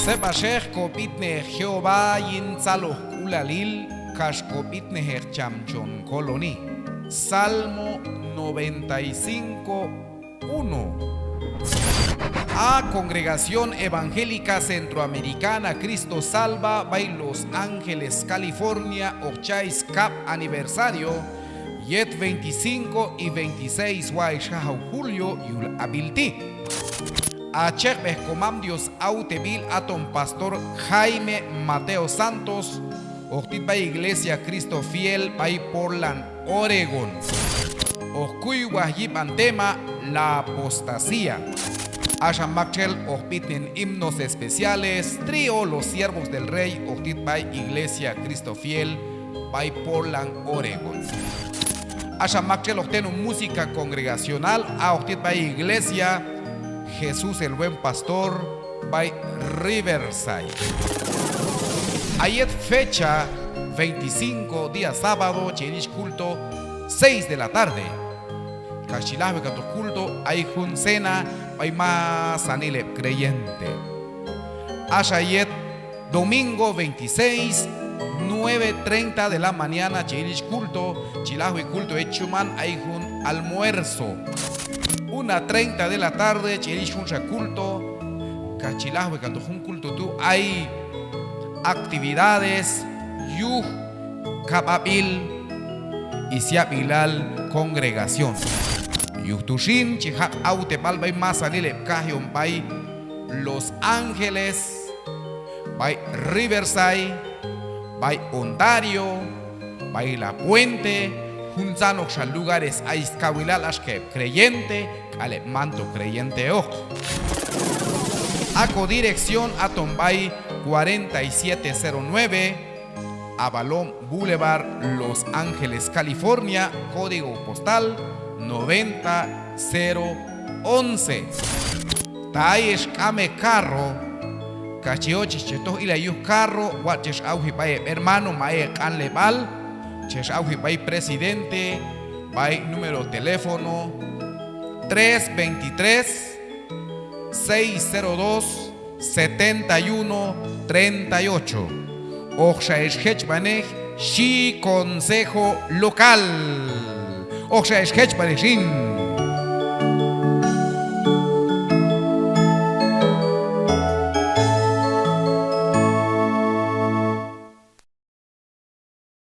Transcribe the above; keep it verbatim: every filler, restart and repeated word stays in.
Seb'axej kob'itnejeq Jehová yin tzalojk'ulalil kax kob'itnejeq cham chon koloni. Salmo noventa y cinco, uno. A Congregación Evangélica Centroamericana Cristo Salva b'ay Los Ángeles, California, hoq cha' skab' aniversario yet veinticinco y veintiséis way xajaw julio yul ab'il ti'. A chekb'ej Komam Dios awteb'il aton pastor Jaime Mateo Santos, hoq tit b'ay Iglesia Cristo Fiel b'ay Portland, Oregon. Hoq kuywaj yib'an tema: La apostasía. Axa maktxel hoq b'itnen himnos especiales, trío Los Siervos del Rey, hoq tit b'ay Iglesia Cristo Fiel b'ay Portland, Oregon. Axa maktxel hoq tenon música congregacional, a hoq tit b'ay Iglesia Jesús el Buen Pastor b'ay Riverside. A yet fecha veinticinco, día sábado, chi el yich culto seis de la tarde. Kax chi lajwi kantoq culto, ay jun cena b'ay masanil heb' creyente. Axa yet domingo veintiséis, nueve treinta de la mañana chi el yich culto, chi lajwi culto yet chuman, ay jun almuerzo. Una treinta de la tarde chi el yich junxa culto, kax chi lajwi kantoq jun culto tu' ay actividades yuj kab'ab'il syab'ilal congregación. Yuj tu' xin chi jaq' awteb'al b'ay masanil heb' kajyom b'ay Los Ángeles, b'ay Riverside, b'ay Ontario, b'ay La Puente, juntzanoqxa lugares ay skawilal axka heb' creyente k'al heb' manto creyenteoq. A ko dirección aton b'ay cuarenta y siete cero nueve Avalon Boulevard, Los Ángeles, California, código postal noventa cero once. Ta ayex k'am he carro, kax chi yochej chex toj ilay yuj carro, watx' chex awji b'ay heb' hermano ma ay he q'anleb'al, chex awji b'ay presidente, b'ay número teléfono tres veintitrés, seis cero dos, setenta y uno, treinta y ocho. Hoqxa hex jechb'anej xhi consejo local. Hoqxa hex jechb'anej xin.